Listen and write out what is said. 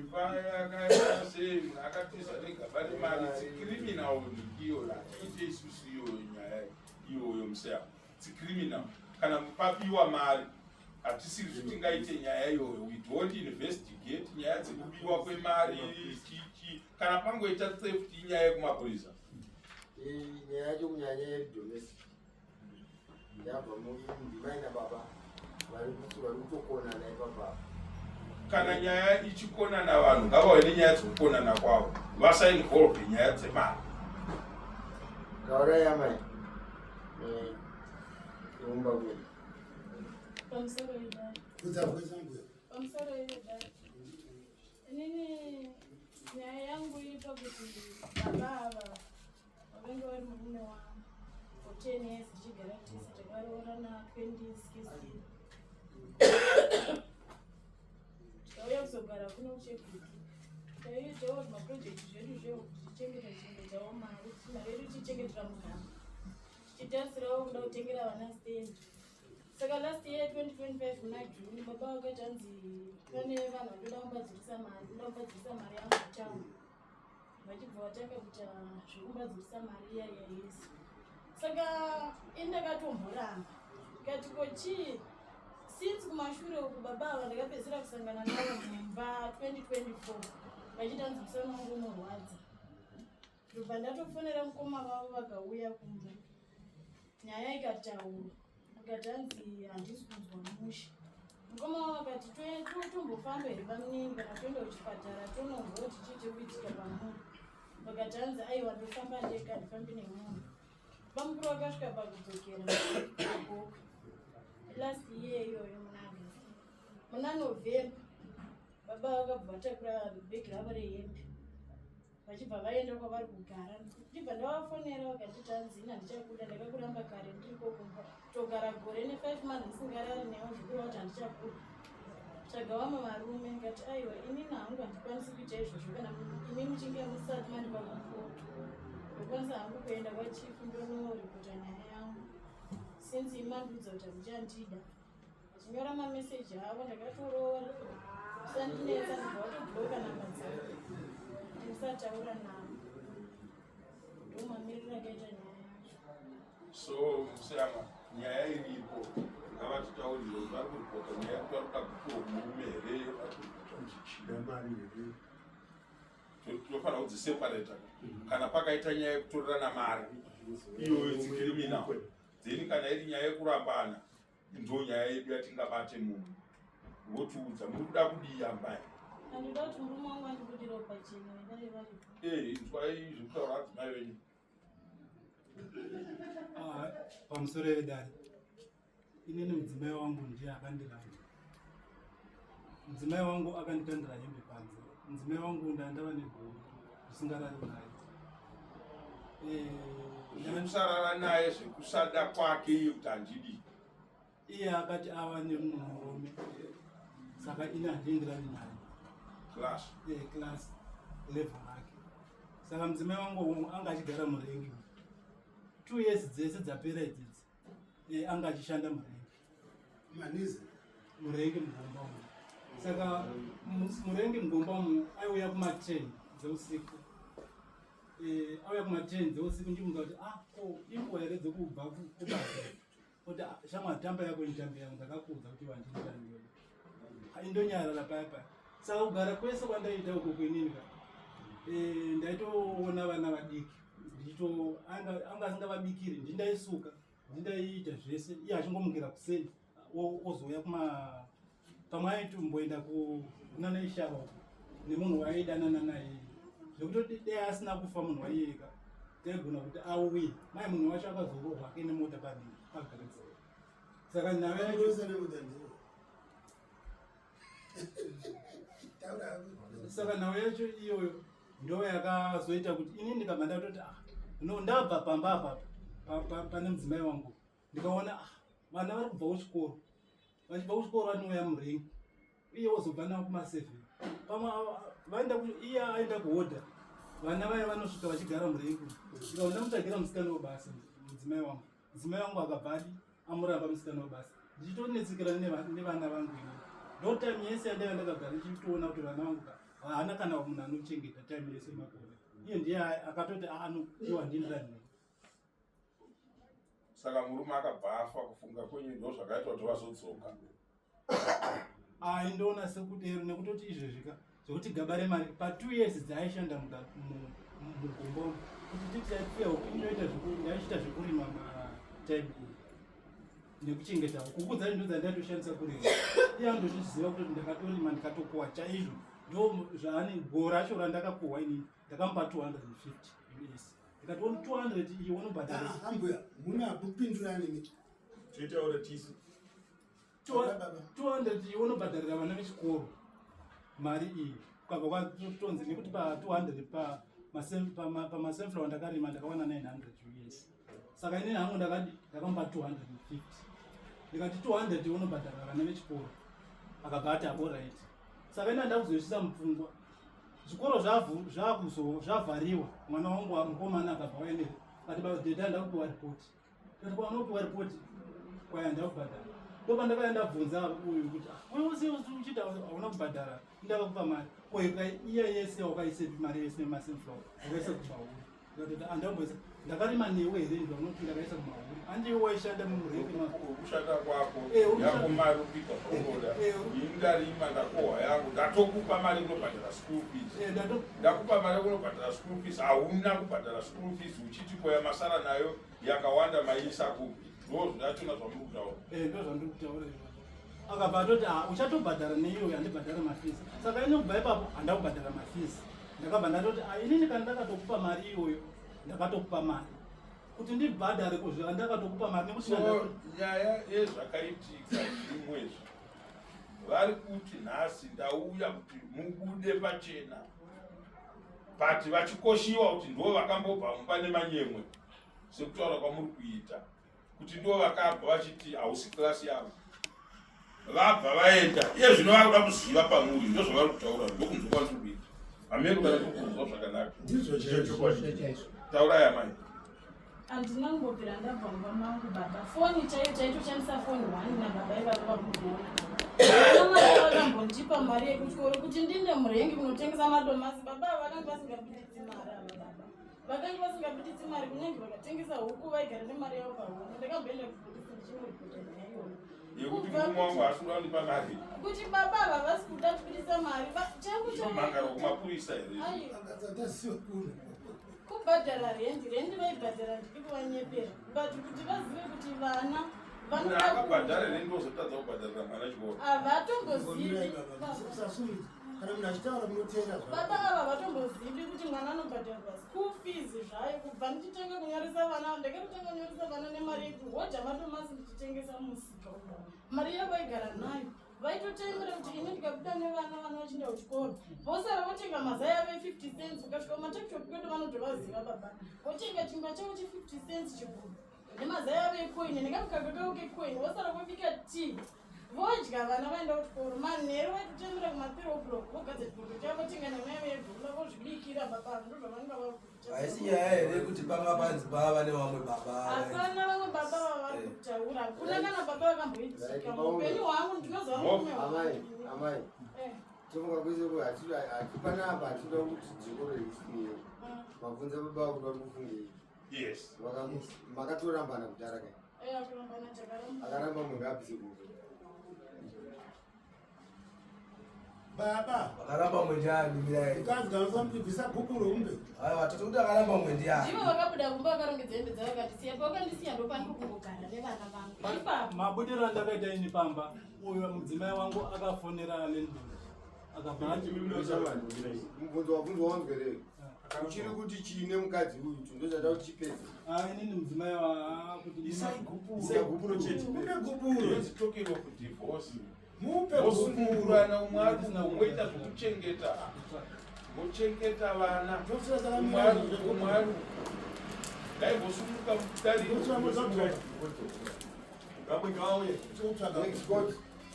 Imba yakaita sei munhu akatiza negaba remari tsicriminal iyoyo hatiite isusu iyoyo nyaya iyoyo museya tsicriminal kana pabiwa mari hatisiri zvitingaite nyaya iyoyo we don't investigate nyaya dzekubiwa kwemari chichi kana pangoita theft inyaya yekumapurisa nyaya yacho kunyanya yedomestic yabva ndimai nababa vari kutokonana ipapa kana nyaya ichikonana vanhu ngavauye nenyaya dzekukonana kwavo vasainvolve nyaya dzemari taurai amai umba kwedu pamusoro idai pamusoro idai inini nyaya yangu iri pakuti baba ava Vakange vari murume wangu for 10 years tichigara tese takaroorana 2016 tikauya kuzogara kuno kuchegutu taiitawo zvimaprojekti zvedu zvewo tichichengeta tichengetawo mari mari yedu tichichengetera mugama tichitarisirawo kuda kutengera vana stand saka last year 2025 muna june baba vakati hanzi pane vanhu vandoda kumbadzirisa mari ndoda kumbadzirisa mari yangu kutown vachibva vatanga kuita zvekumbadzirisa mari iya iya yese saka ini ndakatomboramba ndikati ko chii since kumashure uku baba ava ndakapedzisira kusangana navo mumba 2024 vachiita nzi musana wangu unorwadza ndobva ndatofonera mukoma vavo vakauya kumba nyaya ikataurwa akati hanzi handisi kunzwa mushe mukoma wavo akati tombofamba here pamunini kana toenda kuchipatara tononzwa kuti chii chekuitika pamuri vakati hanzi aiwa ndofamba ndega handifambi nemunhu bamukuru vakasvika pakudzokera gokwe last year iyoyo muna august muna november baba vakabva vatakura bhegi ravo rehembe vachibva vaenda kwavari kugara ndibva ndavafonera vakanditi hanzi ini handichakuda ndakakuramba kare ndiri kokumba togara gore nefive months ndisingarari newo zvikureva kuti handichakuda tsvaga vamwe varume ndikati aiwa inini hangu handikwanisi kuita izvozvo kana imi muchinge musati mandipa kupoto ndokwanisa hangu kuenda kwachifu ndonoripota nyaya yangu since imandiudza kuti hamuchandida Achinyora mameseji avo ndakatoroora usandinetsa ndibva watobloka namba dzavo kuti ndisataura navo ndomamiriro akaita nyaya yacho so musiyama nyaya iripo ngavatitaurire kuti vari kuripota nyaya yekuti vari kuda kupiwa kumurume here vari kuripota kuti chii mari here tinofanira kudziseparata kana pakaita nyaya yekutorerana mari iyoyo its criminal then kana iri nyaya yekurambana ndo nyaya yedu yatingabate munhu votiudza muri kuda kudii ambai andida kuti murume wangu andibudirawo pachena vedare varipo ee inzwai zvekutaura adzimai venyu Ah, pamusoro vedare inini mudzimai wangu ndiye akandiramba mudzimai wangu akandikandira hembe panze mudzimai wangu ndandava neguru ndisingarari naye Eh, zvekusarara naye zvekusada kwake iye kuti handidi iye akati ava nemumwe murume saka ini handienderani naye class eh, class level rake saka mudzimai wangu anga achigara murengi 2 years dzese dzapera idzidzi eh, anga achishanda murengi manize murengi mugomba umu saka murengi mugomba umu aiuya kuma10 dzeusiku Eh, auya kuma10 dzeusiku ndimunza kuti ah ko inguva here dzekubva kubasa kuti ah, shamwari tamba yako intambe yangu ndakakuudza kuti wandindirandiwe indonyarara paya paya saka kugara kwese kwandaiita uko kwenini ka eh, ndaitoona vana vadiki ndichito anga asingavabikiri ndindaisuka ndindaiita zvese iye achingomukira kuseni ozouya kuma pamwe aitomboenda kunana ishava uko nemunhu waaidanana naye zvekutoti dai asina kufa munhu waiyeka taigona kuti auye mai munhu wacho akazorohwa ake nemota padii pagredzi saka nhau yacho Anosa nemota ndiyo. Taura hako. saka nhau yacho iyoyo ndo yakazoita kuti ini ndikabva ndatoti ah no ndabva pamba apa pane mudzimai wangu ndikaona ah vana vari kubva kuchikoro vachibva kuchikoro vanouya murengi iye wozobva navo kuma7 pamwe vaenda iye aenda kuhodha vana vaya vanosvika vachigara murengi ndikaona ndamutsvagira musikana webasa mudzimai wangu mudzimai wangu akabva adi amuramba musikana webasa ndichitonetsekera nevana vangu ini ndo time yese yandaiva ndakagara ndichitoona kuti vana vangu ka Haana kana munhu anochengeta time yese makore. Iye ndiye akatoti ano iwa ndindirani nei. Saka murume akabva afa kufunga kwenyu ndo zvakaitwa kuti vazodzoka. Ai ndoona sekudero nekutoti izvezvi ka zvekuti gaba remari pa 2 years dzaaishanda mugomba umu kuti titi taipfuya huku inoita ndaichiita zvekurima matime iyi nekuchengeta huku huku dzacho ndo dzandaitoshandisa kurima iye andozviziva kutoti ndakatorima ndikatokohwa chaizvo ndo zvaane goho racho randakakohwa inini ndakamupa 250 us ndikati 200 iyi unobhadhara ah, ambuya muna kupindurani mi toitaura tisu 200 iyi unobhadharira vana vechikoro mari iyi ukabva kwatonzi nekuti pa 200 pamasunflower ndakarima ndakawana 900 us saka inini hangu ndakadi ndakamupa 250 ndikati 200 unobhadhara vana vechikoro akabva ati aorit saka ini andakuzoisisa mupfungwa zvikoro zvavhariwa mwana wangu mukomana akabva waenera kati badhedha ndakupiwa ripoti kati kwaunopiwa ripoti kwaya ndakubhadhara ndopandakaya ndabvunza uyu kuti ah, uyu usi uchiita hauna kubhadhara ndakakupa mari ko iya yese wakaisepi mari yese nemasunflower wakaisa kumauri ndikatoti andamboisa ndakarima newe here ndvanoti ndakaisa kumahuri andiwe waishanda mumureke kushanda kwako eh, yako mari ukuita zvaungoda eh, ini ndarima ndakohwa yangu ndatokupa mari kunobhadhara school fees eh, ndakupa mari kunobhadhara school fees hauna kubhadhara school fees uchiti koya masara nayo yakawanda maiisa kupi ndo zvachona zvamuri kutaura ndo zvandiri kutaura akabva atoti ah, uchatobhadhara neiyoyo handibhadhara mafees saka ini kubva ipapo handakubhadhara mafees ndakabva ndatoti ah, inini kana ndakatokupa mari iyoyo ndakatokupa mari kuti ndibhadhare kuzvika ndakatokupa mari nekuti so nyaya yezvakaitika zvimwe izvi vari kuti nhasi ndauya kuti mubude pachena but vachikoshiwa kuti ndo vakambobva mumba nemanyemwe sekutaura kwamuri kuita kuti ndo vakabva vachiti hausi class yavo vabva vaenda iye zvino vakuda kuziva pamuri ndo zvavari kutaura ndokunzwa kwandiri kuita hameno kana tiri kunzwa zvakanaka taurai amai handina kumbobvira ndabva mumba mangu baba foni chaiyo chaitoshandisa foni one nababa ivavo vakuona mari vakambondipa mari yekuchikoro kuti ndinde murengi kunotengesa madomasi baba vakanga vasingabuditsi mari ava baba Vakange vasingabuditsi mari kunyange vakatengesa huku vaigara nemari yavo pahomwe. Ndakamboenda kupolisi ndichinoripota nyaya iyoyo. Yekuti murume wangu haasi kuda kundipa mari. Kuti baba ava havasi kuda kubudisa mari. Changu Chinomhangara kumapurisa here? Aiwa. Kubhadhara rendi, rendi vaibhadhara ndiri kuvanyepera. But kuti vazive kuti vana vanoda akabhadhara rendi wozotadza kubhadharira mwana chikoro. Havatombozivi. Kana munhu achitaura munoteera baba ava vatombozivi kuti mwana anobhadharwa school fees zvayo kubva ndichitanga kunyoresa vana ndakatotanga kunyoresa vana nemari yekuhodha madomasi ndichitengesa musika mari yavaigara nayo vaitotengera kuti ini ndikabuda nevana vana vachienda kuchikoro vosara votenga mazai ave 50 cents ukasvika kumatakishop kwedu vanotovaziva baba votenga chingwa chavo che 50 cents chiguru nemazai ave ekoini nekamukaka kavo kekoini vosara vobika tea vodya vana vaenda kuchikoro manheru vaitotembera kuma3 o'clock vogadza chibhoto chavo votenga nyama yavo yegula vozvibikira baba ndozvavanenge vakuita haisi nyaya here kuti panga panzi baba nevamwe baba hapana vamwe baba vavari eh. kutaura hakuna kana baba vakamboitika muupenyu hwangu ndinoziva murume amai amai eh. tofunga kwese kuti hatipanapa hatinoda kuti dzikoro risiye ah. mabvunza baba vakuda kuti kufungei yes makatorambana kudhara kai eh, akaramba munhu abvise kuko baba akaramba mwe ndiani mirai mukadzi kanofanira kutibvisa gupuro umbe aiwa toti kuti akaramba mwe ndiani ndivo vakabuda kumba vakarongedza hembe dzavo vakatisiya pavakandisiya ndopandiri kungogara nevana vangu ipapo mabudiro andakaita ini pamba uyo mudzimai wangu akafonera landlord akabva ati mubvunzo wabvunzwa wanzwerei uchiri kuti chii nemukadzi uyu ndozvada kuti chipedze ah, inini mudzimai wakuti isai gupuro isai gupuro chete mupe gupuro Let's talking of divorce mupe gupuro mosunungurana umwe ari moita zvekuchengeta mochengeta vana umwe ari umwe ari dai vosununguka mudariro Next court.